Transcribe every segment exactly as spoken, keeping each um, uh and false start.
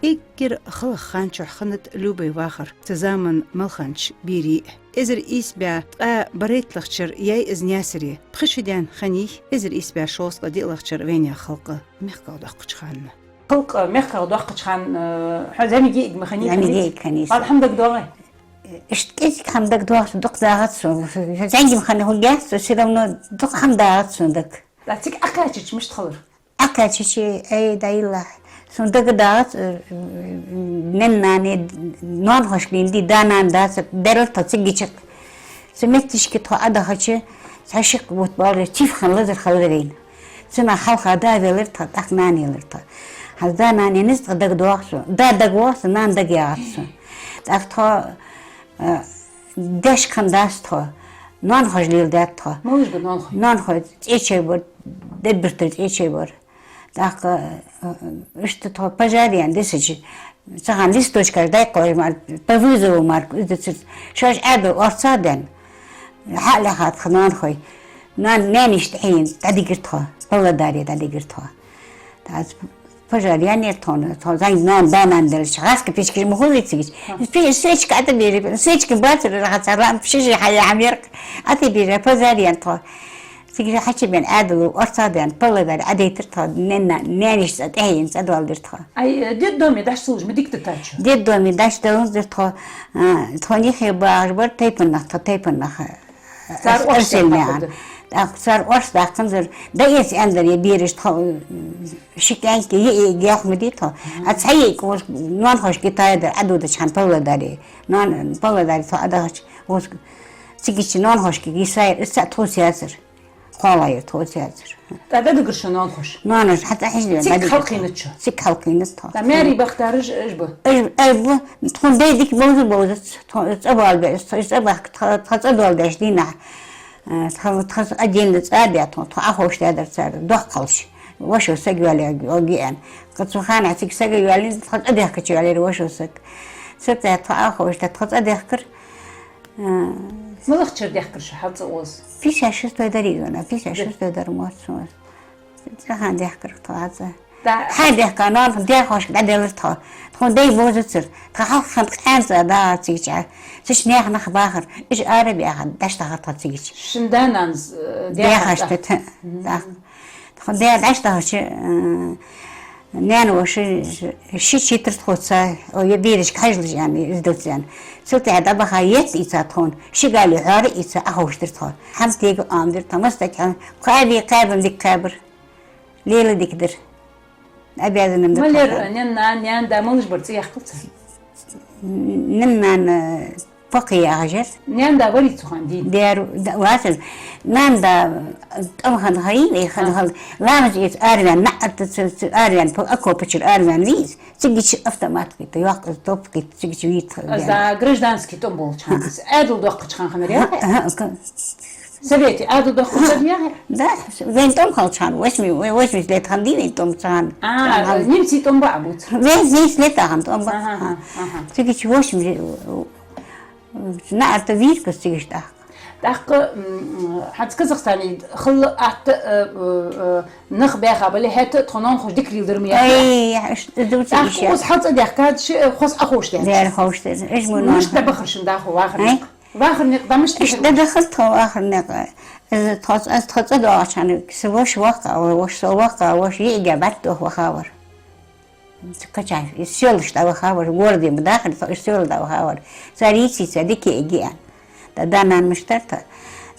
Эггара хала хана чухь хиннад Любай вахар, цу заман мел хиннача берий. Эзар ийс бӀаь ткъаь барайтталагӀча шера яьй из Наьсаре. Пхи шу даьнна хиннай эзар ийс бӀаь шовзткъеи диълагӀча шера вайнаьха халкъ мехках доаккхача хана. Халкъ мехках доаккхача хана, э, хьо зӀамига йиӀиг ма хиннай? ЗӀамига йиӀиг хиннай со. Хьона хӀама дагадоагӀий? Иштта кӀезига хӀама дагадоагӀа сона, дукха дагӀац сона. ЗӀамига хинна хургьяц со, всё равно дукха хӀама дагӀац сона дага. ТӀаккха цига Ӏокхаьчача мишта хилар? Ӏокхаьчача, ай, даилла. Сона дагадоагӀац, э, нанна-нанна, ноанахошка лийнна дий, да-нана дац, дерриг тхо цига гича. Цу метташка тхо Ӏодахача, цхьа ши-кхо бутт боаллаш, тиф хинна лазар хилар вайна. Цунах хьалха да велар тха, тӀаккха нана елар тха. ХӀанз да-нана енна из тха дагадоагӀа сона. Да дагавоагӀа сона, нана дагаяхац сона. ТӀаккха тхо, э, дешка хиннадац тхо. Ноанахоша леладаьд тхо. Малаш ба ноанахой? Ноанахой цӀечой бар, Дебиртара цӀечой бар. ТӀаккха, э, иштта тхо пожар яьнна дисача, цхьан листочкаш дӀакхоачаш мара, по вызову мара, из дацар. Шоаш Ӏаьдала орцагӀдаьнна, хьалехад тха ноанахой. Нана, наьнашта тӀехьа дӀадигар тхо, Павлодаре дӀадигар тхо. ТӀаккха пожар яьннаяр тхона, тхо зӀамига ноанна, да-нана делча, гӀазкхий печкаш ма хулий цига. Пе-, свечка тӀабийрзаб, свечка бацар, хьацар лампа шиша хьаяь хӀама яр-кх, тӀабийрзаб, пожар яьннай тхо. Цига хьачубена Ӏаьдало орцагӀдаьнна, Павлодаре Ӏодайтар тхо, нанна, наьнашта цӀа тӀехьа, цӀа доаладир тхо. Ай, э, детдоме дӀачу ца луш ма дика дитача? Детдоме дӀачу ца луш дир тхо, а, тхона юхе багӀаш бар тайпан нах, тха тайпан нах, э, Цар орц Арсел-наькъан. ДӀадаккхар. ТӀаккха цар орц даккханзар, дӀаэца аьннадар е бераш тхо, э, ши кӀаьнк, йиӀиг, йиӀиг ма дий тхо. А цхьа йиӀиг укхаза ноанахошка Китае дар Ӏододача хана Павлодаре. Ноан-, Павлодаре тхо Ӏодахача, укхаза цигача ноанахошка йисаяр, из цаӀ тхоца яцар. КхоалагӀъяр тхоца яцар. ТӀаккха дӀадигар шо ноанахоша? Ноанахоша хьатӀахьежа дӀадигар. Цига хьалкхийнад шо? Цига хьалкхийнад тхо. ТӀаккха маьре бахийтараш уж ба? Уж, уж ба. Тхона дай дика бовза бовзац. Тхо цӀа боалабе-, тхо цӀа бахка, тхо, тхо цӀа доаладеча дийнахьа, э, тхо, тхо отдельно цӀа а баь тхо, тхо Ӏоховшадаьдар цар, доккхалш. Вошас саг йоалаяь йоагӀа аьнна. Цу хана цига саг йоалаяьй, тхо цӀадехкача йоалаяьр вошас саг. Цу тӀа тхо Ӏоховшадаь, тхо цӀадехкар. А. МалагӀча шера дехкар шо хьалцӀа укхаза? Пятьдесят шестой дар из вана, пятьдесят шестой дар ма вац сона. Цу хана дехкар тхо хьалцӀа. Да. Хьай дехка, ноанахой, даьхошка дӀаделар тхо. Тхона дай бовзацар. Тха хьалха хиннад къаьнца дагӀар цигача. Цу чу наьха нах бахар. Уж ара а баьха, дӀачудахар тхо цигача. Шун да-нанас, э, даьхаш даьхаш тӀа. ТӀа. Мгм. ТӀаккха. Тхо даь дӀачудахача, э, наьна-воша ши-, ши-шийтта тхоца, о, е берашка хьажалаш аьнна, из дац аьнна. Цул тӀехьа дӀабаха етт ийца тхона, ши гали хьора ийца Ӏоховшадир тхо. ХӀама тега Ӏомадир тхо, массадола хӀама. Кхаби, кхаьбам дика кхаьбар. Лела дика дир. Обязанным дир тхо. Малар, наьна-нана, наьна-да малаш бар, цӀи яьккхал цар? Наьна-нана, э, Пакхи яхаш яр. Наьна-да варий цу хана дийна? Дер, да, вацар. Нана-да тӀом хинна хилар, вай хинна хилар. Ламаз эца араваьнна, наӀарга ца, ца араваьнна, по окопа чура араваьнна вий из. Цигача автомат кхийтта, йоккха топ кхийтта, цигача вийта хилар. Аз да гражданский тӀом болча хана. Ӏаьдал доаккхача хана хиннар яхе? Ха, ха, ха. Совете Ӏаьдал доаккхача хана яхе? Да, вайна тӀом хилча хана, восьми-, восемьдесят лет хиннадий вайна тӀом цу хана. А, немций тӀом ба а бувцар? Вай десять лет хиннад тӀом ба. Аха, аха. Цигача восемьдесят, наӀарга вийрзаб цига тӀаккха. ТӀаккха, м, хӀанз Казахстане хала атта, э, э, э, нах баьха бале, хӀаьта тхо ноанахоша дика леладар ма яхий? Ай, аш, дувца тӀаккха иштта. Укхаза хьалцӀа дехкад шо, э, хоза Ӏоховшадаьд? Дер ховшадаьд. Уж мо ноанахой. Мишта бахар шун дӀахо вахарнех? Ай? Вахарнех дӀа мишта бахар? Иштта дӀадахар тхо вахарнех. Из тхо, аз тхо цӀа доагӀача хана, са воша воккха, воша со воккха, воша йиӀига бӀаргтоха вахавар. Качан, из сёлаш дӀавахавар, городе ма дахар, тхо из сёла дӀавахавар. Цар йийцай, цар дика йиӀиг я аьнна. ТӀаккха да-нана мишта дар тха?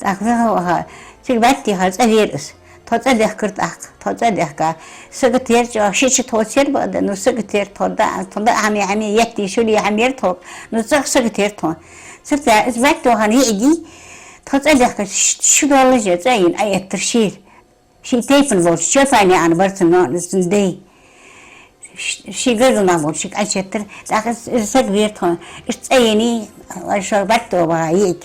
ТӀаккха ваха, ваха, цига бӀаргтехар, цӀавера из. Тхо цӀадехкар тӀаккха, тхо цӀадехка. Саготера чӀоагӀа, ши чу тхоца яр бакъда, ну саготера тхо, да, тхо да хӀама, хӀама етта, шура хӀама яр тхо, ну цӀагӀа саготера тхо. Цу тӀа из бӀаргтоха йиӀиг, тхо цӀадехка, ш-, шу доаллаш я, цӀа йина, Ӏоэттар шийла. Ший тайпан болча Чопай-наькъан бар цун ноаной, цун дай. Ш-, ший гаргара нах болча шийга Ӏочуэттар. ТӀаккха из, из саг вера тхона. Иштта цӀа йиний, оаш шоай бӀаргтоха ваха йиӀиг.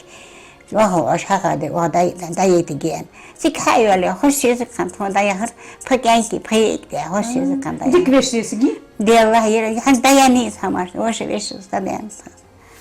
Оаха, оаш хьаха де, оаха дӀа-, дӀа-, дӀаяйтаргья аьнна. Цига хьа а йоалаяь, хоза шезаг хиннад тхона дӀаяхар, пхи кӀаьнк, пхи йиӀиг да, хоза шезаг хиннад дӀаяхар. Дика веший саг? Даьла, ер, хӀанз дӀаяьннай из хӀамаш, вошас веший саг дӀаяьннай.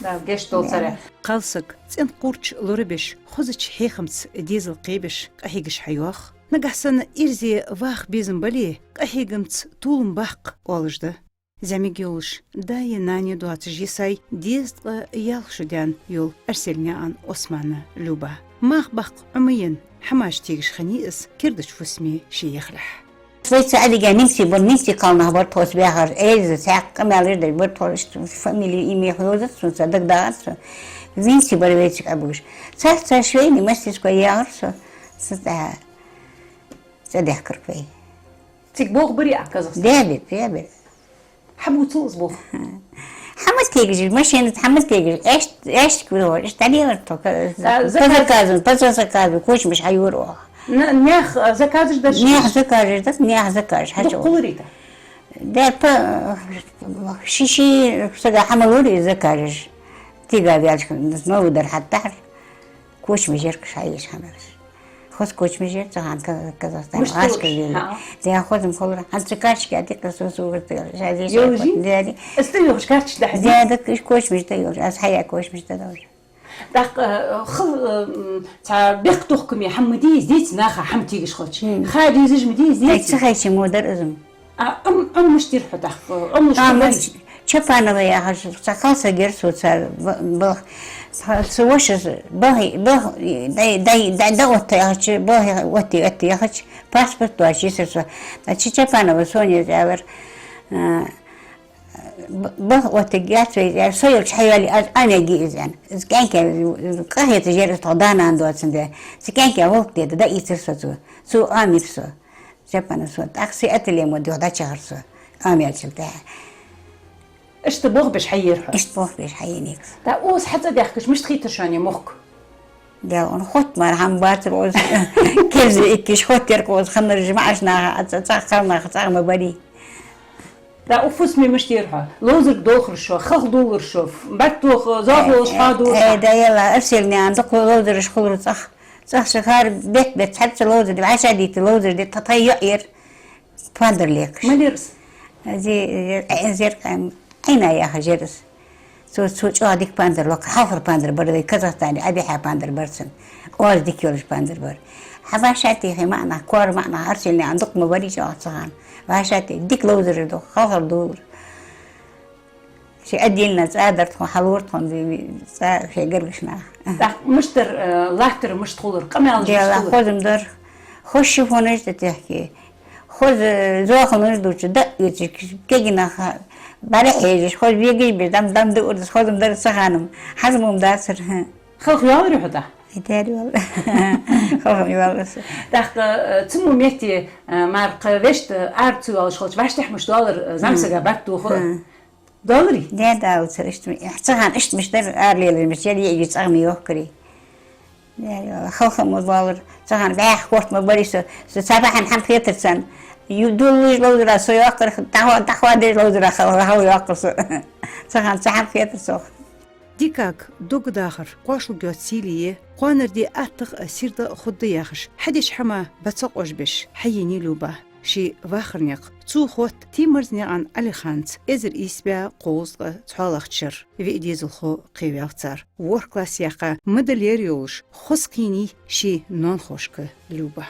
Да, гешт долда царех. Кхалсаг, цӀен кхурч лорабеш, хозача хьехамца дезал кхебеш, къахьегаш хьайоагӀа. Нагахьа санна ирсе ваха безам бале, къахьегамца толам баккха оалаш да. ЗӀамига йолаш, даи нанеи доацаш йисай дезткъа ялх шу даьнна йола Арсельнаькъан Османа Люба. Мах баккха Ӏомаенна, хӀамаш тегаш хиннай из кердача фусаме ший яхалехь. Вай цу Ӏадига немций бар, немций кхалнах бар тхо цу баьхар, Эльза, цхьаькха къамаьл еш дар бар тхо, иштта фамили, имя хьожац сона, цхьа дагадоагӀац сона. Немций бар вай цига Ӏобугаш. Царца швейный мастерской яхар со, цу тӀа цӀадаьхкар вай. Цига болх барий Ӏа Казахстане? Бе, бе, бе, бе. ХӀама бувцал из болх? ХӀама тегаш, машина, хӀама тегаш, аьш-, аьшка вугӀар, иштта дӀадехар тхо, ка-, Да, по заказ. заказу, по заказу, кучамаш хьайора оаха. Н-, наьха, а, заказаш даш? Наьха заказаш даш, наьха заказаш, хьачу. Дукха хулар из? Да, по, ши-ши сага хӀама лора из заказаш. Тига вяжка, новый дар хьаттар. Кучамаш яркаш хьаеш хӀамаш. Хоза кучамаш яр цу хана Ка-, Казахстане, Муштуш, гӀашка вели. хӀа. Де хоза-м хулар. ХӀанз цу карточка дика со сугар тагар. Ша деш Йолжи? Де, де. Аз тӀа йохаш карточка да хьади? Де, да, кучамаш тӀа йолаш. Аз хьая кучамаш тӀа йолаш. ТӀаккха, э, хал, э, м, цхьа бехктокхаме хӀама дий из, деций наха хӀама тегаш хилча? Хм. Ха дезаш ма дий из, Ай, деций? Ца хайча мо дар из-м. А, Ӏом-, Ӏомалуш дир хьо тӀаккха, Ӏомалуш А, ма ман дир. Чапанова яхаш, цхьа кхалсаг яр со цар, б-, бах, цхьа, цу вашас, бах, бах, дай, дай, дай, да отта яхача, бах, отта, отта яхача, паспорт доацаш йисар со. Цу Чапанова Соня яхар, а, б-, бах отта яц вай, яр, со йолча хьайоале, аз Ӏомаергья из, аьнна. Из кӀаьнк, къахеташ яр из тхо да-нана доацандаь. Цу кӀаьнк гӀулакх де, да ийцар со цо. Цо Ӏомайир со. Чапанова Соня. ТӀаккха сай ателье мо духьа дӀачахар со. Ӏомаяьчул тӀехьагӀа. Иштта болх беш хьаенай хьо? Иштта болх беш хьаенай-кх. ТӀаккха укхаза хьацӀадаьхкача мишта хийтар шоана мохк? Дел он хотт мара хӀама бацар укхаза. Керза иккаш хоттар укхаза, ханнараш маӀача наха, а цӀа-, цӀагӀа кхалнах цӀагӀа ма барий. ТӀаккха укх фусаме мишта яр хьо? Ловзарга долхар шо, халхадоалар шо, бӀарг тоха, зоахалолаш хьадувр Э, шо? да, ялла, Арсельнаькъан дукха ловзараш хулар цӀагӀа. ЦӀагӀа шахьар бетта-бетта цхьацца ловзар, вӀашагӀдийта ловзар де, тха-, тха йоӀ яр пандар лекхаш. Малерас? Зи-, зи-, зеркъа, Ӏайна яхаш яр из. Цо, цо чӀоагӀа дика пандар лоакхар, хьалхара пандар бар вай Казахстане, Ӏобихьа пандар бар цун. Оаз дика йолаш пандар бар. Хьа вӀашагӀтехе маӀа нах, коара маӀа нах, Арсельнаькъан дукха ма барий чӀоагӀа цу хана. ВӀашагӀте, дика ловзараш да, хьалхара доалар. Ши отдельно цӀа дар тхона, хьалора тхона, зи-, цӀа шоай гаргарча наха. ТӀаккха мишта дар, э, латтар мишта хулар, къамаьлаш мишта Дела хулар? Хоза-м дар. Хоза шифонаш да тӀехье. Хоза зоахалонаш дувцаш, дӀаотташ, кегий нах бӀарахьежаш, хоза бегаш беш, дам, дам дуаргдаш, хоза-м дар цу хана-м. ХӀанз-м дацар. Халхайоаларий хьо тӀаккха? Ай, дер йоал. Халхайоалар со. ТӀаккха, э, цу мо метте, э, мара кхы вешта ара ца йоалаш хилча, вӀаштӀехьа мишта доалар, э, зӀамсага бӀарг тоха? Хм. Доаларий? Де, доалацар иштта. Цу хана иштта мишта дар, ара лелар мишта яр, йиӀиги цӀагӀа ма йохкарий. Де, йоал, халха ма доалар. Цу хана бӀаьха корта ма барий со. Со цхьа бахьан хӀама хетар царна. Ю-, дуллуш ловзара со йоаккхар, дӀахо-, дӀахо деш ловзара хал-, хала йоаккхар со. Цу хана цхьа хӀама хетар сох. Дикаг, догадахар, кхоашалгӀа йоаца сийле я, кхоанара ди аттагӀа а, сийрда а хургда яхаш, хьадеча хӀаман бац къожабеш, хьаенай Люба. Ший вахара никъ цо хотт Тимарзнаькъан Ӏалиханца эзар ийс бӀаь кхузткъа цхьоалагӀча шера. Виъ дезалхо кхеваьв цар. ВорхӀ класс яьккха, модельер йолаш, хоза кхийнай ший ноанахошка Люба.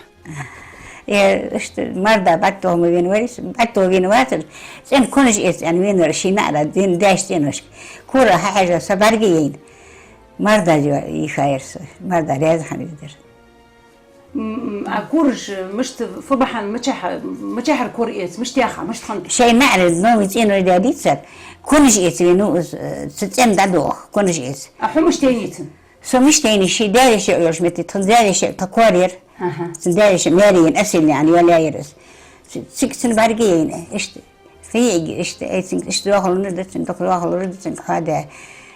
Э, иштта марда бӀаргтоха ма венаварий, бӀаргтоха венавацар, цӀен конаш эца аьнна венавар ший наӀара, ден даьша цӀеношка. Кора хьахьежа, со бӀарга яйна. Марда йо-, йихаяр со, марда раьза хиннавидар. М, а кораш мишта, фу бахьан, мичахьа-, мичахьара кора эца, мишта яха, мишта хиннад? Шоай наӀара новый цӀенош даьдий цар, конаш эца венав из, э, цу цӀен дӀадоха, конаш эца. А хьо мишта яйнай цун? Со мишта яйнай, ший даь-веший йолча метте, тха даь-веший, тха коара яр. Аха. Цун даь-веший маьре яйна, Арсельнаькъан йоалаяьяр из. Ци-, цига цун бӀарга яйна, иштта. Цига иштта, ай, цун иштта зоахалонаш да цун, дукха зоахалонаш да цун, хьада.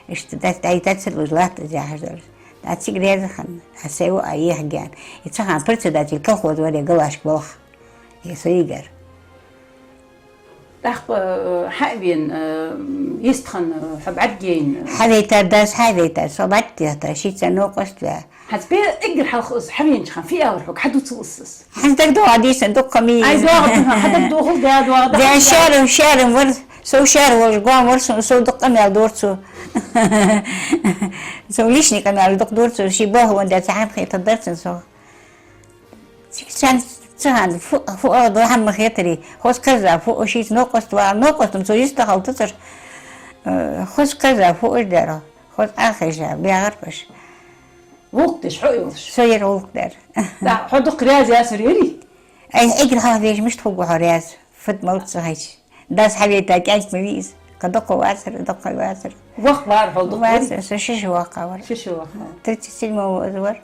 Иштта да, ай, дацар луж латта из яхаш долаш. А цига раьза хинна, а сай ва, а ехаргьян. И цу хана председатель колхоза вар, я галашка болх. Я со йигар. ТӀаккха, э, хьавена, э, йистхинна, э, хьо бӀаргаяйна. Хьавайтар дас, хьавайтар, со бӀаргтехта, шийца новкъост ваь. ХӀанз бе эггара хьалха из хьавенача хана фу аьлар хьога, хьадувцал из? ХӀанз дагадоагӀа дийсан дукха ма йий. Ай, доагӀа, хьа дагадохал, да, доагӀа, да, Де, да. Шаьра, шаьра вар, со шаьра волаш, гоама вар со, со дукха къамаьл дора цо. Со личный къамаьл дукха дора цо, ший бохаван да, цхьа хӀама хетаргдар цунна со. Цига царна, Цу хана фу, фу оал, дӀа хӀама ма хетарий. Хоза кхезза фу, шийца новкъост вагӀа, новкъост-м цо йистхила тӀацар. Э, хоза кхезза фу уж дер, хоза Ӏохайша бегӀар уж. ГӀулакх деш хьо йолаш? Со яр гӀулакх дер. Да, хьо дукха раьза яцар ярий? Ай, эггара хьалха вешта мишта хургва хьо раьза? Фуд малцахайча. Дас хьавайта кӀаьнк ма вий из. Кхы дукха вацар, дукха вацар. Воккха вар хьо, дукха вар? Вацар, со ши шу воккха вар. Ши шу воккха. Тридцать седьмого из вар.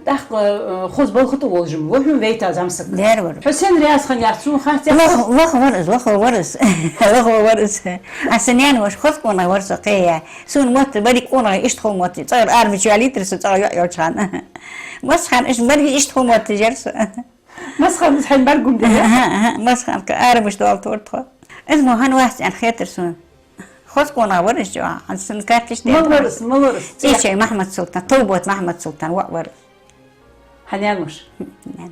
ТӀаккха, э, хоза балха тӀа волаш ма вар хьона вайта зӀамсаг. Дер вар. Хьо сенна раьза хиннаяц, цунна хатта? Лоха, лоха вар из, лоха вар из. Лоха вар из. А са наьна-воша хоза къонах вар со кхея. Сона мотт, барриг къонахий иштта хул мотт. ЦӀагӀара армачу ялийтар со цӀагӀа йоӀ йолча хана. Масса хана иштта барриг иштта хул мотт яр со. Масса хана из хьайна бӀаргагу ма дий? Аха, аха, масса хана-кх армаш доал тор тхо. Из мо хӀана вац аьнна хетар сона. Хоза къонах вар из чӀоагӀа, хӀанз цун карташ тӀа. Мала вар из, мала вар из? ЦӀечой Махьмад-Султан, Товбот Махьмад-Султан воӀ вар из. Хьа наьна-воша? Наьна.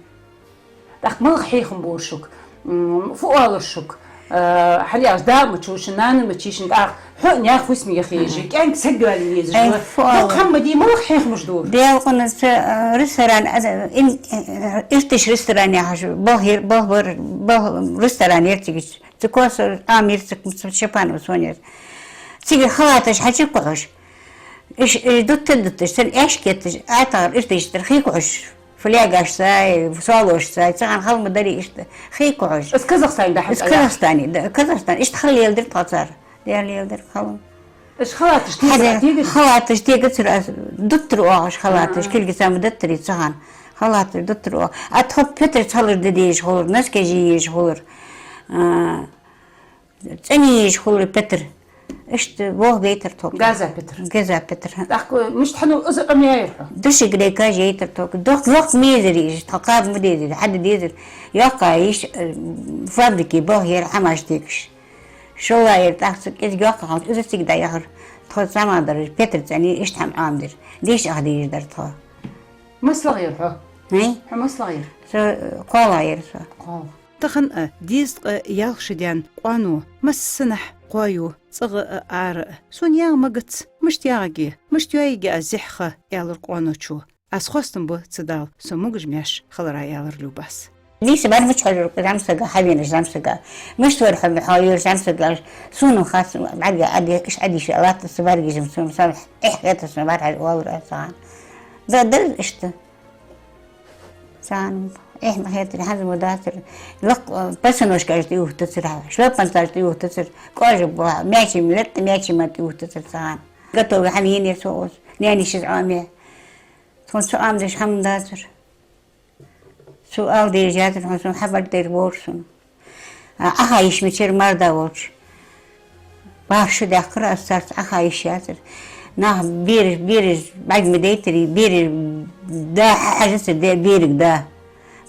ТӀаккха мала хьехам бора шуга? М, фу оалар шуга? Э, хьалъяхаш да ма чу шун, нана ма чий шун, тӀаккха хьо а наьха фусаме яха езаш, кӀаьнк саг йоалае езаш. Ай, ва. Фу оалар. Дукха хӀама ма дий, мала хьехамаш дора? Даьла къинах, э, ресторан, э, ин-, э, ирташ ресторан яхаш, болх яр, болх бар, болх, ресторан яр цига. Цу коса Ӏомаяр, цу, цу Шапанова Соня яр. Цига халаташ хьачукхухьаш. Иш, иш дутта-дутташ, царна аьшк етташ, ӀотӀагӀара ирташ тӀара хий кхухьаш. Флягашцай, солошцай, цу хана хала ма дарий иштта. Хий кхухьаш. Из Казахстане да хьа? Из Казахстане, да, Казахстане. Иштта хала леладир тхо цар. Дер леладир хала. Иш халаташ тега, хьада, тега? Халаташ тега цар аз, дуттар оагӀаш халаташ, а, кулгашца ма даттарий цу хана. Халаташ дуттар оагӀа. А тхо петарца хьалар де дезаш хулар, носки жий езаш хулар. А, цӀенъе езаш хулар петар. Иштта вогӀа гайтар тхога. Газа петар. Газа петар, хӀа. ТӀаккха мишта хьанал из къамаьл яьр хьо? Душегрейкаш яйтар тхога. Дох-, дохк ма езарий уж, тхо кхаба ма дезар, хьада дезар. Йоккха йиш, э, фабрике болх яр, хӀамаш дегаш. ШоллагӀа яр, тӀаккха цу кӀезига йоккха хӀамаш, из цига дӀаяхар. Тхо зӀамагӀдараш петар цӀенъе, иштта хӀама Ӏомадир. Деш ах дезаш дар тхо. МаслагӀа яр хьо? Хай? Хьо маслагӀа яр? Со, э, кхоалагӀа яр со. КхоалагӀа. Тахан а дезткъа ялх шу даьнна къоано массанахьа кхоаю, цӀагӀа а, ара а. Сона ягӀа магац, мишта ягӀаргья, мишта йоайаргья аз зехьа ха, аьлар къоаночо. Аз хоастам бу цу Дала, со могаш-маьрша хилара, аьлар Любас. Нийса бӀарга мича хьожаргва зӀамсага, хьавенача зӀамсага. Мишта вар хьо, хьо ер зӀамсаг, аьлча, сона хац, бӀарга Ӏаде-, иш Ӏадийша латтац бӀаргаш-м сона, сона эхь хетац сона, вар хьажа оалар аз цу хана. Да, да, иштта. Царна эхь ма хетар, хӀанз мо дацар. Лакх, э, босоножкаш тӀаювхац цар, шлёпанцаш тӀаювхац цар, кожа бо-, мячи, латта мячи мара тӀаювхац цар цу хана. Готовый хӀама енаяр цо укхаза, наьна йишас Ӏомаяь. Тхона цо Ӏомадеш хӀама дацар. Цо ала дезаш яцар хьона, сона хабар дер вора сона. А, Ӏаха йиш мичара марда волча. БархӀ шу даьккхар аз царца, Ӏаха йиш яцар. Нах бераш, бераш бӀарга ма дайтарий, бераш да хьахьажацар, де-, берага да.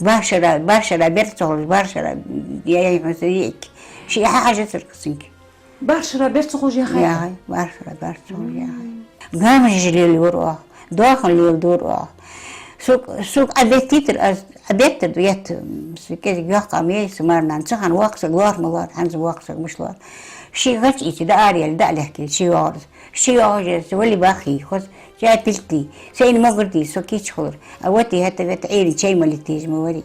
БархӀ шера, бархӀ шера бер ца хулаш, бархӀ шера яй хьона са йиӀиг. Шиъ хьахьажацар кхы цунга. БархӀ шера бер ца хулаш яхай? Яхай, бархӀ шера бер ца хулаш яхай. Гамажаш лелайора оаха, доахан леладора оаха. Сога, сога Ӏобеттийтар аз, Ӏобеттар ду етт, м, са кӀезига йоккха ма яй са марнана, цу хана воккха саг лоархӀ ма лоархӀ, хӀанз воккха саг мишта лоархӀ. Ши гӀаж ийца дӀаараяьлча, дӀа а лехкаелча, ши йоагӀар из. Ши йоагӀаш яр са вале бахий, хоза чай пилтий, сайна могар дий, со кийча хулар. А вати хӀета-вета Ӏуйрийна чай малийташ ма варий.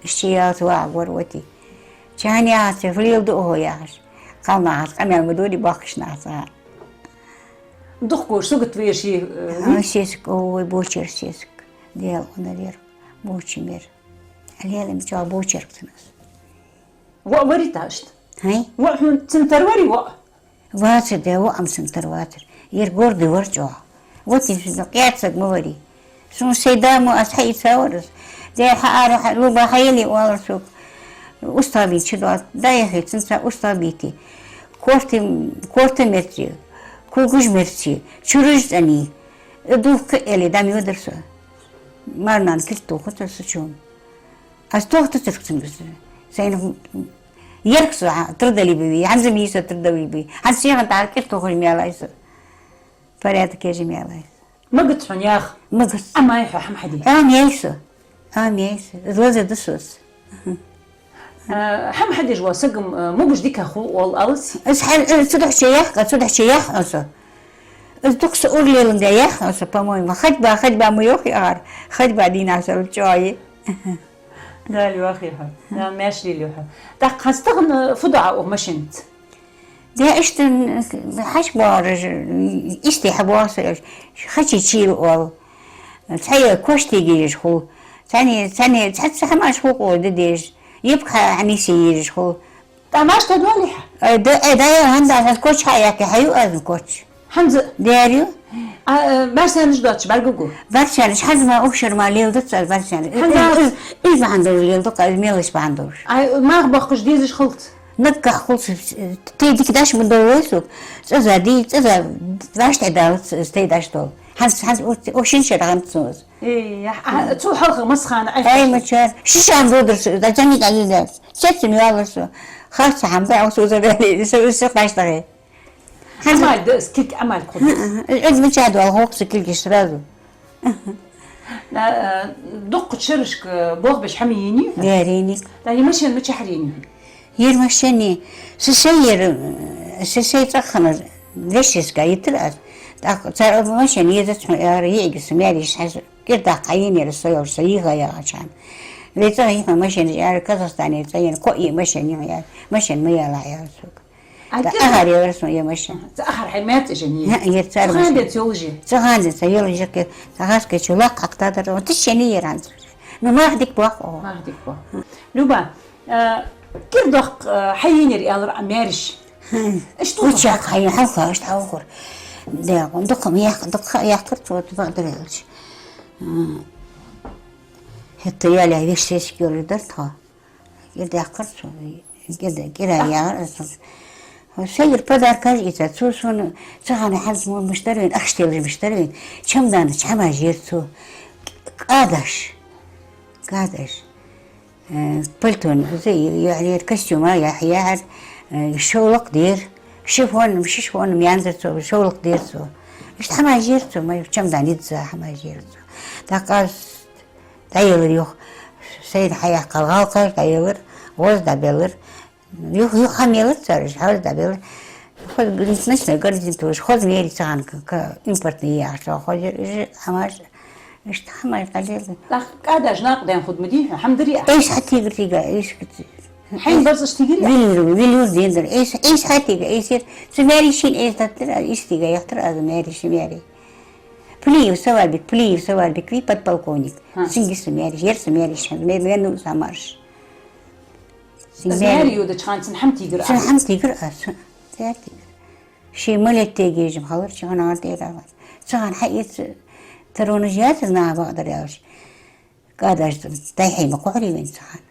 Ши ялца вагӀаргвар вати. Чай хӀана яхац, фу леладу хьо яхаш. Кхалнахаца къамаьл ма дорий боккхийча нахаца. Дукха гуш, сагот вайра ший, э, ха, сесаг, ой, бочар сесаг. Даьла къинах яр, боча мер. Лелам чӀоагӀа бочарг цунас. ВоӀ варий ташт? Хай? ВоӀ хьона цун тара варий воӀ? Вацар, да, воӀ-м цун тара вацар. Ер гордый вар чӀоагӀа. Вот из къаьстта саг ма варий. Сона сай да мо, аз хьаийцавар из. Даьра, хьаара, хьа-, Люба, хьаелий, оалар сога. УстагӀа бийта чу доал. ДӀаяхе цунца устагӀа бийте. Корта, корта мерций, кулгаш мерций, чураж цӀений. Э, дулх кхы а яле, дӀа ма йодар со. Марнана кулг тохацар со чу. Аз тохтацар цунга. Сайна ерг со, а, трудолюбивый, хӀанз а ма йий со трудолюбивый. ХӀанз шийхан тӀара кӀира тохаш ма ялай со. Порядок еш ма ялай со. Магац хьона яха? Магац. Ӏомаяй хьо хӀама хьаде? Ӏомаяй со. Ӏомаяй со. Из лазар да соца. Э, хӀама хьадеш вола саг-м, э, могаш-дика хул оал, алац? Из хьа-, э, цудухьа чу яхь, цудухьа чу яхь хьона со. Из дукха са ура леландаь яхь хьона со, по-моему. Ходьба, ходьба ма йоах яхар. Ходьба дийнахьа сел чӀоагӀа я. Дала йоахий хьо. Дала маьрша лелаю хьо. ТӀаккха хӀанз тахан фу ду Ӏа укх машенаца? Да, иштта, м, хьачубоагӀараш, истий хьабоагӀа со, хачи чийла оал. Цхьа коч теге езаш хул. Цхьанне, цхьанне, цхьацца хӀамаш хул къо де дезаш. Юбка хьа-, хьамийса езаш хул. ТӀа машта доаллий хьа? Э, да, э, да, э, хӀанз аз коч хьаяккха, хьаю аз коч. ХӀанз? Дер ю. А, э, барсанаш доацаш бӀаргагу? Барсанаш, хӀанз ма укх шера ма леладац аз барсанаш. ХӀанз аз? Из, из бахьан долаш леладу-кх аз, мелаш бахьан долаш. А, мах бохкаш дезаш хилац? Наггахьа хул со, тей дика даш ма довлой сога. ЦӀаза дий, цӀаза вӀаштӀехьадалац, тей даш дол. ХӀанз, хӀанз укх шин шера гӀант сона. Э, я, а, цул хьалха масса хана Ӏайха? Ай, мачар, шишан додар со, да, жани да, да. Сецим ялар со. Харца хӀама да, укх со узаргали, со, со каш дагӀе. Амал да, с-, килг амал кхуд. Мгм. Из мича доал хокса килгиш сразу. А, а, дуккха шерашка болх беш хӀама енай? Яр енай. ТӀа е машен мичахьара енай? Ер машен, сесай ер, сесай цӀагӀа хинна, вешеска йитар аз. ТӀаккха цар машен езац хьона, яр, йиӀига са маьреш хьажа. КӀирдаккха хьаенаяр со йолаш, со йиха яхача хана. Вай цӀагӀа йиха машен яр, Казахстане цӀа ена, кои машен йиха яр. Машен ма ялахь яр сога. А, да, кӀира ахар яр сона е машен. Ца ахар хьай маьрца жени? ХӀа, ер цар машен. Цу хана денз йолаш я? Цу хана денз йолаш я, ке, ца хаска чу лакх хьакхтадар, он тишчени яр хӀанз. Ну, мах дика боаккх, о. Мах дика боаккх. Люба, э, кӀирдаккха, э, хьаенаяр аьлар Ӏа маьреш? Хм. Ишта учак хьаен, хьалха, ишта хьалхур. Да, он дукха ма яхк-, дукха яхкар цо, тӀа бакъдар аьлча. М. ХӀаьта яла вешеска йолаш дар тхо. КӀирдаккхар цо, кӀира, кӀира яхар аз. Сайгара подаркаш ийца, цо сона, цу хана хӀанз мо мишта дар вайна, ахча телаш мишта дар вайна, чамдана чу хӀамаш ер цо. КӀадаш. КӀадаш. Э, пальтон, зе, яхьар, костюма, яхь-, яхьар, э, шовлакъ дер, шифон, шифон янзар цо, шовлакъ дер цо. Ишта хӀамаш ер цо, май чамдана идза хӀамаш ер цо. ТӀаккха аз дӀаелар юха. Сайна хьаяьккхал гӀалкхаш дӀаелар, гӀоз дӀабелар. Юха, юха хӀама елар цар, гӀоз дӀабелар. Хоза ночной гордин туш, хоза мери цу хана к-, к-, импортный яхаш, хоза, э, хӀамаш, ишта хӀамаш дӀаделар. ТӀаккха кӀадаш накъадаьнна хургда ма дий хьона, хӀама дарий Ӏа? Эйс хьатигар тига, эйс. Хьайна барзкъаш тигар Ӏа? Велюр, велюр дендар. Эйс, эйс хьатига, эйс ер. Цу маьре шийна эйс даттар, из тига яхтар аз маьре ши маьре. Плиев Саварбик, Плиев Саварбик вий, подполковник. Ха. Цунга са маьре, ер са маьре, ша, ме-, мену са марш. Из маьре йодача хана цун хӀама тигар Ӏа? Цун хӀама тигар аз, цун. Цар тигар. Ший малет тегежим халар, ший ханагӀар тӀера гӀар. Цу хана хьаэца таронаш яцар наха бакъдар аьлча. КӀадаш дайхьа ма кхухьарий вайна цу хана.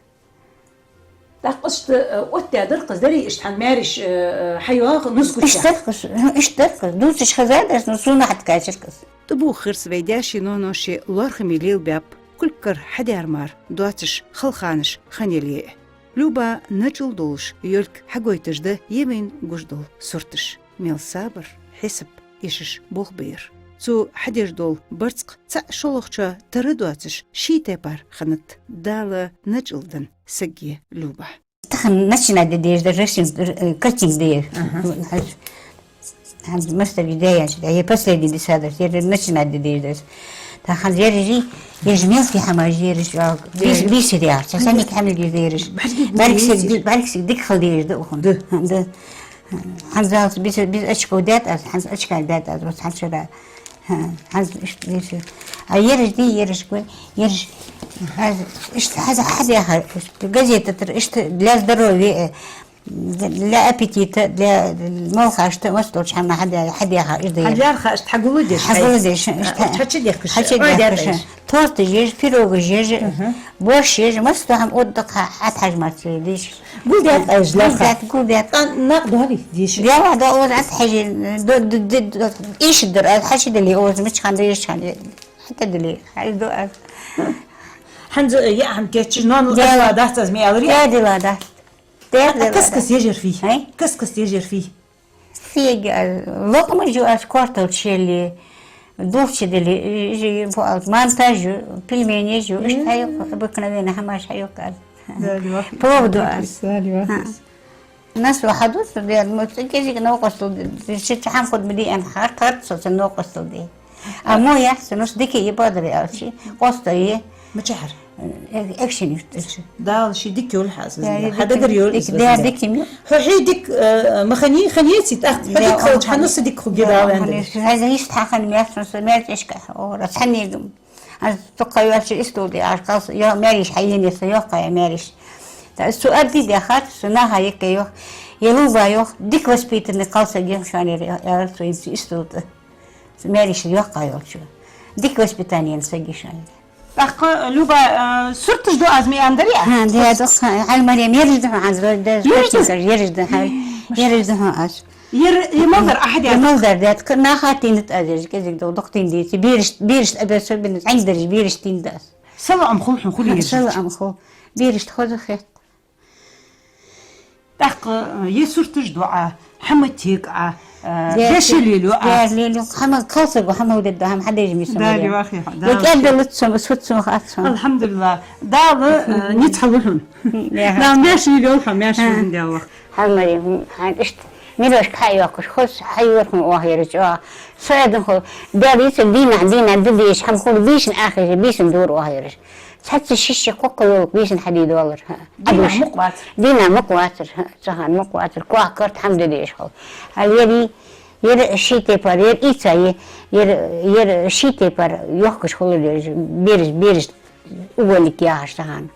ТӀаккха ишта, э, оттадаьдар-кх из, дарий, ишта хьа маьреш, э, э, хьайоагӀа низагуча? Ишта дар-кх из, ну, ишта дар-кх из. Дувцаш хезадар-кх из, ну, сона хьатӀакхаьчар-кх из. ТӀабоагӀа хир са вай даьшеи ноаношеи лоархӀаме лелабаьб, кулгагара хьадаьр мара доацаш хала ханаш хинна яле а. Люба начӀал долаш йолга хьагойташ да е вайна гуш дола сурташ, мел сабар, хьисап эшаш болх баьр. Цо хьадеш дола барзкъа цаӀ шоллагӀчоа тара доацаш ший тайпара хиннад. Дала начӀал денна саг я Люба. Тахан начинать де дезаш да, рисунок, э, картинка де. Ага. ХӀанз, хӀанз мастерги даьяьнча, е последний дисадар, е начинать де дезаш да. Тахан ераш, ераш мелкий хӀамаш ераш, а, бис-, бисер яхаш, цхьа санна хӀамаш ераш. БӀаргсаг, бӀаргсаг дика хила дезаш да укхун. Да. Да. ХӀанз залц без, без очков даьд аз, хӀанз очкаш даьд аз, вот хӀанз шера. ХӀа, хӀанз ишта веши. А ераш ди, ераш гой, ераш. ХӀанз ишта хӀанз хьадехар, ишта газета тӀара, ишта для здоровья, э, для аппетита, для молхашта, мас долча хӀама хьаде-, хьадехар, ишта. Хьаярха ишта хьагулдеш, хьагулдеш, ишта. Хьачудехкаш. Хьачудехкаш. Торташ еш, пирогаш еш, мгм, борщ еш, мас дола хӀама отдыха хьатӀахьажа мара ца деш. Гулдаьд аз лаьрхӀа. Гулдаьд, гулдаьд. ТӀа накъа доаллий деш? Дела да оз аз хьажи, до, до, до, до, иш дар аз хьажи дали оз мича хана деш хана. ХӀаьта дали, хьажи до аз. ХӀанз, э, я хӀама кечи, но, ну, дела дац аз ме алри. Дела дац. Дела дац. Кас-кас ежер фий? Ай? Кас-кас ежер фий? Фига, локъмаш ю аз, картофель шелли, дулча дили, жи, жи, бу-, мантаж ю, пельмени ю, ишта хьаю, обыкновенно хӀамаш хьаю аз. Плов ду аз. Нас ва хьаду, со де, мо цӀи кезиг новкъостал де, ши чахьан куд ма ди, ан хар, хар, со, со новкъостал де. А мо яхь, со, нус дики е бадар ялчи, къоста е. Мачахар. Э, экшен юрташ. Дала ший дика йолхьа аз. Да, хьа дагар йолхьа. Да, дика йолхьа. Хьо хье дика, э, ма хани, хани яци, тӀаккха хьо дика хилча, хьа нус дика хургья Дала венда. Хьаза иштта хьахан мерцан, со мерцешка, о, рацханнегам. Аз тукха йолча истол де, аз калс, йо, мериш хьаенеса, йо, кхая мериш. Та, су арди де хат, су наха екка йох, я Люба йох, дика воспитанный калса гем шанер, я, я, су истол де. Мериш йохка йолча. Дика воспитание сагишан. ТӀаккха, Люба, э, сурташ ду аз ма андари? Ха, да, да, ха, хьай Марем, ераш да хьо аз, да, ераш да? Ераш да, хьай, ераш да хьо аз. Ер, е малдар ахьа да? Е малдар да, тка, наха тинат аз, ераш, кезик дол, дох тин дийци, бераш, бераш, абе особенно, ангдараш, бераш тин да аз. Салам хул хьун, хул. Ха, ераш. Салам хул. Бераш хоза хет. ТӀаккха, э, е сурташ ду Ӏа, хӀама тек Ӏа, э, деши лелу Ӏа. Деши лелу, хӀама калсаго, хӀама худадда, хӀама хьадеш мисам. Да, ваха, да. Я кӀаьддалац сом, ус фуд сом хац сом. Алхьамдулиллах. Дала, э, ниц хьалу хьун. Да, маьш лелу хьо, маьш лелу хьо. Хьалмари, хьан ишт, мирошка хьайохкаш, хос хьайор хьун охьерача. Со эдан хо, дал ица дина, дина, дидиш, хӀама хул бийшин ахир, бийшин дур охьераш. Цхьацца шишша кхокка йолк бийсан хьади долар, хӀа. Дина мукъ вацар. Дина мукъ вацар, хӀа, цахан мукъ вацар. Кох карт хӀама де деш хул. Хьал ер, ер ши тепар, ер ица, е-, ер, ер ши тепар йохкаш хулар, ер бераш, бераш угольник яхаш цахан.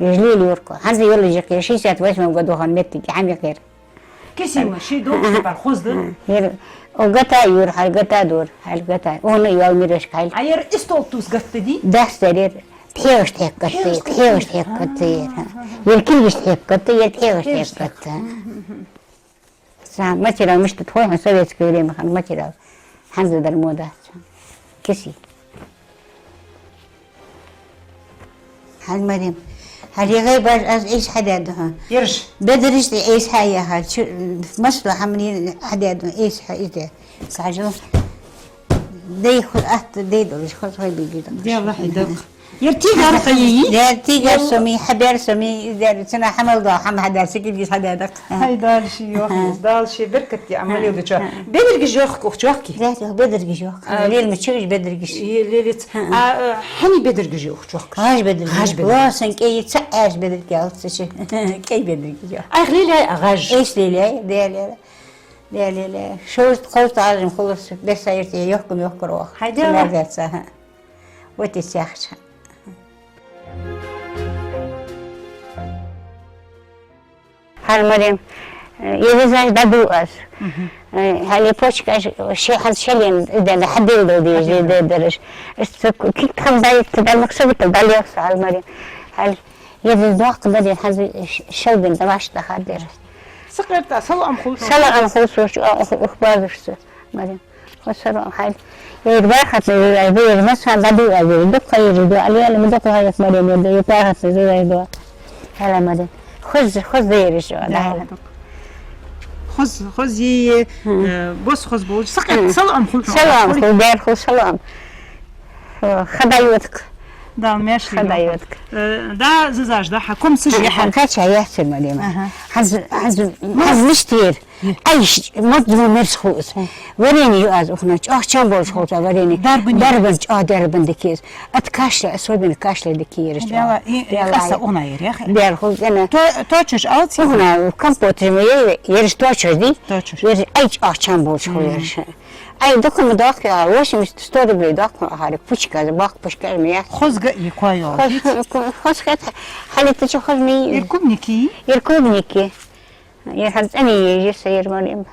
Ер лел юрко. ХӀанз йолаш якъе, шестьдесят восьмом году хан меттиг хӀама якъер. Кисима, ши долча пар хозда? Ха, ер, о, гата юр, хьал гата дур, хьал гата. Она йол мираш кайл. А ер истол тус гатта ди? Дас дар ер. Пхьегаш тхек гатта, пхьегаш тхек гатта ер. Ер килгиш тхек гатта, ер пхьегаш тхек гатта. Са материал мишта тхой, хан советское время хан материал. ХӀанз дар мода. Киси. Хьал Марем. Хьал егӀай баш аз эйс хьадаьд хьо. Ерш. Бедариш тӀа эйс хьаяха, чу-, масло хьамни хьадаьд хьо, эйс хьа иде. Кажу. Дай худ атта, дай долаш, худ хой биги дам. Дела хьайдак. Ер тигар хайи? Ер тигар соми, хабер соми, дер цана хьамал да, хьам хьадар, сикидгис хьададак. Хьай дальше йох, дальше беркат я, амалил дуча. Бедаргиш йох, кох чохки. Дер, бедаргиш йох. А, лел ма чуж бедаргиш. Е, лелец. А, э, хьани бедаргиш йох чохки. Гаж бедаргиш. Гаж бедаргиш. Лосан кей ца аж бедаргиш ялцачи. Кей бедаргиш йох. Ай, леляй, а гаж. Эйс леляй, дер леляй. Дер леляй. Шост, хост ажим хулас, беса ерте йохкам йохкарох. Хьай дела. Мерзеца, ха. Вот и сяхча. Хьал Марем, э, я не знаю, даду аз. Э, хьал я почка, ш-, ши хьал шален, да, да, хьадил дал деш, да, да, дараш. Эс ц-, кик тхам даит, да, мак сагут дал яхса, хьал Марем. Хьал, я не знаю, да, да, хьал ш-, шалбен, да, ваш, да, хадер. Сакъерта, салам хул. Салам хул, сош, а, ух, ух, базушса, Марем. Хосаро хьал. Ер бархатный зурай ду, ер маса баду а ду, дукха ер ду, али али дукха хаяк Марем ер ду, ер бархатный зурай ду. Хьала Марем. Хуз, хуз ериш, да. Хуз, хуз е, э, бос хуз болча. Сакъерта, салам хул. Салам хул, дер хул, салам. Хо, хадайотк. Да, мешли. Хадайотк. Э, да, зазаж, да, хьа ком сыж яха. Кача яхсир Марема. Хаз, хаз, хаз лиштир. Ай, ш-, мод ду мерс хус. Варени ю аз ухна, чӀоагӀа чам болаш хулта варени. Дарбани. Дарбан, чӀоагӀа дарбан дикиз. Ат кашля, особенно кашля дикиераш. Яла, и, и каса уна ер, яхе? Бер хул гена. То, то чуш алци? Уна, компот же ма е, ерш то чуш ди? То чуш. Ерш ай чӀоагӀа чам болаш хул ерш. Ай, докума дохк я, восемьдесят, сто рублей дохк, ахари, пучка, бак пучка, ме я. Хозга и кой йол. Хоз, хоз хет, хьалита чу хоз ми. Ир клубники? Ир клубники. Ер хьан цӀани ежи са ер Марем.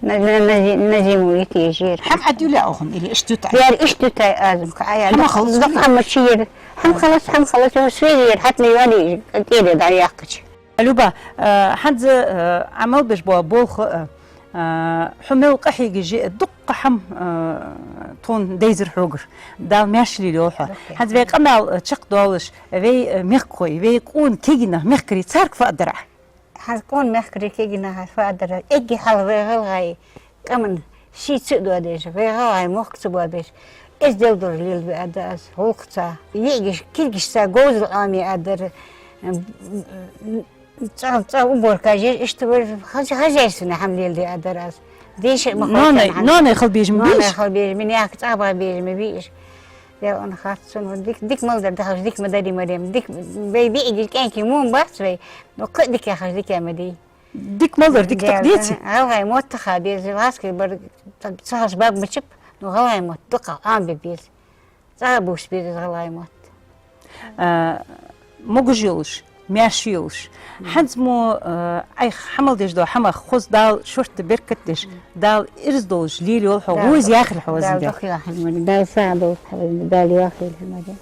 На, на, на зи-, на зиму ити ежи ер. Хьам адюля охун или иштутай? Ер иштутай азм ка, ая. Хьама халас. Дак хьама чи ер. Хьам халас, хьам халас, ю свежи ер, хьат не вали, тире да яккач. Люба, э, хьанз, э, амал беш бо болх, э, э, хьо мел къахьегаш я, дукха хьам, э, тхона дайзар хьогаш. Дала маьрша лелайойла хьо. Окей. Хьанз вай къамаьл, э, чакхдоалаш, вай, э, мехкахой, вай къона кегий нах, мехкарий, царга фу аргдар Ӏа? Хьанз къона мехкарий кегий нах фу аргдар Ӏа? Эггара хьалха вай гӀалгӀай къаман ший ца а доадеш, вай гӀалгӀай мохк ца боабеш, эздел долаш лелабе аргда аз, гӀулакхаца. ЙиӀигаш, кулгашца говзал Ӏомае аргдар, м, м, ЦӀа, цӀа уборка еш, иштта вар хозя-, хозяйственный хӀама леладе аргдар аз. Деша ма хозяйственный хӀама. Ноаной хила безам бий уж? Ноаной хила безам, миняк цӀа баха безам бий уж. Даьла, ана хац сона, дика, дика мел дар дахаш, дика ма дарий, Марем. Дика бе биъигаш кӀаьнки мун бац вай, но кхы а дика яхаш, дика ма дий. Дика мел дар, дика тӀаккха деций? ГӀалгӀай мотт ха беза, ласка бар, ца хаш баб мачип, но гӀалгӀай мотт дукха Ӏомабе беза. ЦӀагӀа бувца беза гӀалгӀай мотт. А, могаш йолаш, маьрша йолаш. ХӀанз мо, а, Ӏайха хьамал деш дола хӀама хоза Дала шортта беркат деш, Дала ираз долаш лелайойла хьо, Дала вуз яхар хьо Дала вазан духьа яхар ма дий, Дала сагӀа долаш хьо вазан, Дала яхар ма дий.